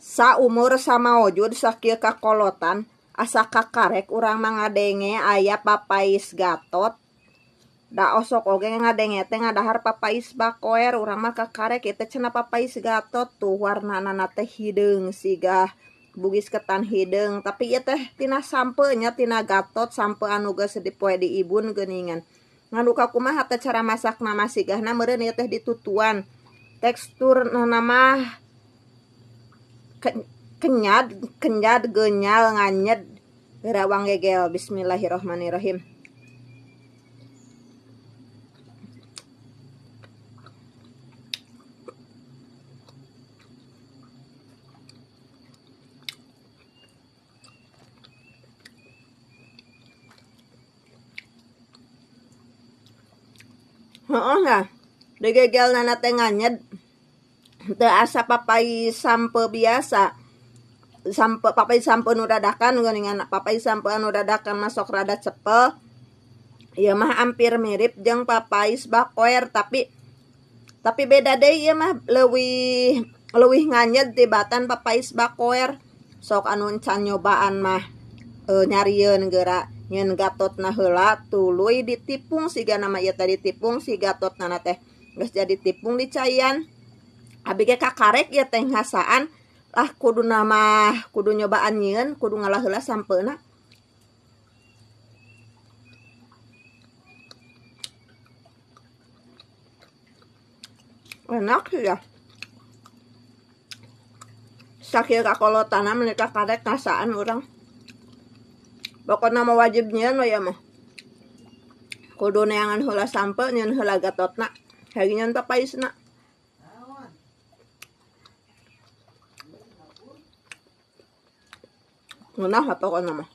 Saumur samaojud sakieu kakolotan asa kakarek urang mah ngadenge aya papais Gatot. Da osok oge ngadenge teh ngadahar papais bakoer urang mah kakarek ieu teh cenah papais Gatot tuh warnana teh hideung siga bugis ketan hideung tapi ieu teh tina sampeu nya tina Gatot sampeu anu geus dipoe di ibun geuningan. Ngan duka kumaha teh cara masakna mah sigahna meureun ieu teh ditutuan. Teksturna mah kenyad, kenyad, genyal, nganyed, gerawang gegel. Bismillahirrohmanirrohim. Heeh lah, digegel nana teh nganyed. Teu asa papais sampeu biasa. Sampeu papais sampeu nu dadakan geuningan papais sampeu anu dadakan mah sok rada cepel. Ieu mah hampir mirip jeung papais bakoer tapi beda deui ieu mah leuwih nganyed tibatan papais bakoer. Sok anu can nyobaan mah nyarieun geura nyeun Gatotna heula tuluy ditipung siga nama ieu teh ditipung si Gatotna teh geus jadi tipung dicaian. Abi ge kakarek ieu teh ngasaan lah kudu nama kudu nyobaan nyieun kudu ngalah heula sampeuna. Enak sih ya. Sakieu kakolotana meuni kakarek ngasaan urang. Pokona mah wajib nyieun we ieu mah. Kudu neangan heula sampeu nyieun heula Gatotna, hage nyieun papaisna. Ngeunah pokona mah.